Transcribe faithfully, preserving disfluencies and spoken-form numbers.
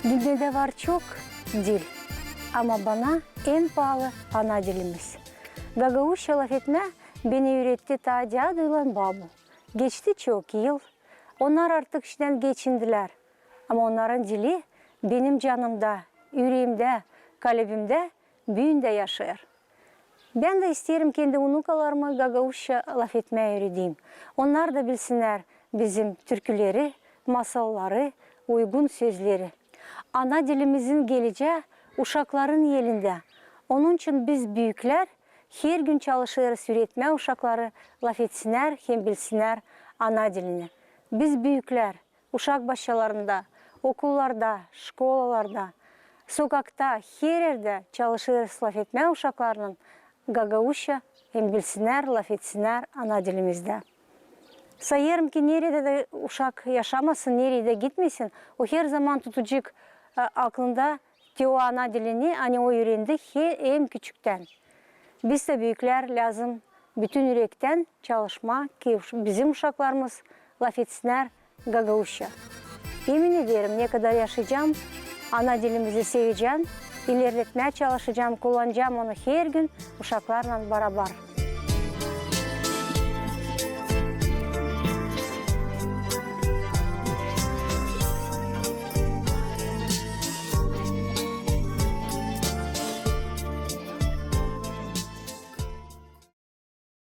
Dünnedä var çok dil, ama bana en paalı ana dilimiz. Gagauzça lafetmää beni üüretti taa däduylan babu. Geçti çok yıl, onnar artık iştän geçindilär. Ama onnarın dili benim canımda, üreemdä, kalbimdä büün dä yaşêêr. Bän dä isteerim kendi unukalarımı gagauzça lafetmää üüredeyim. Onnar da bilsinnär bizim türküleri, masalları, uygun sözleri. Ana dilimizin gelecää uşakların elindä. Onunçun biz, büüklär, hergün çalışêrız üüretmää uşakları lafetsinnär hem bilsinnär ana dilini. Biz, büüklär, uşak başçalarında, okullarda, şkolalarda, sokakta, her erdä çalışêrız lafetmää uşaklarınnan gagauzça hem bilsinnär, lafetsinnär ana dilimizdä. Sayêrım ki, neredä dä uşak yaşamasın, neredä gitmesin, o her zaman tutacek, e, aklında te o ana dilini, ani o üürendi hem küçüktän. Biz dä, büüklär, lääzım bütün ürektän çalışmaa, ki uş-, bizim uşaklarımız lafetsinnär gagauzça. Emin ederim, ne kadar yaşayacam, ana dilimizi sevecäm, ilerletmää çalışacam, kullanacam onu hergün uşaklarlan barabar.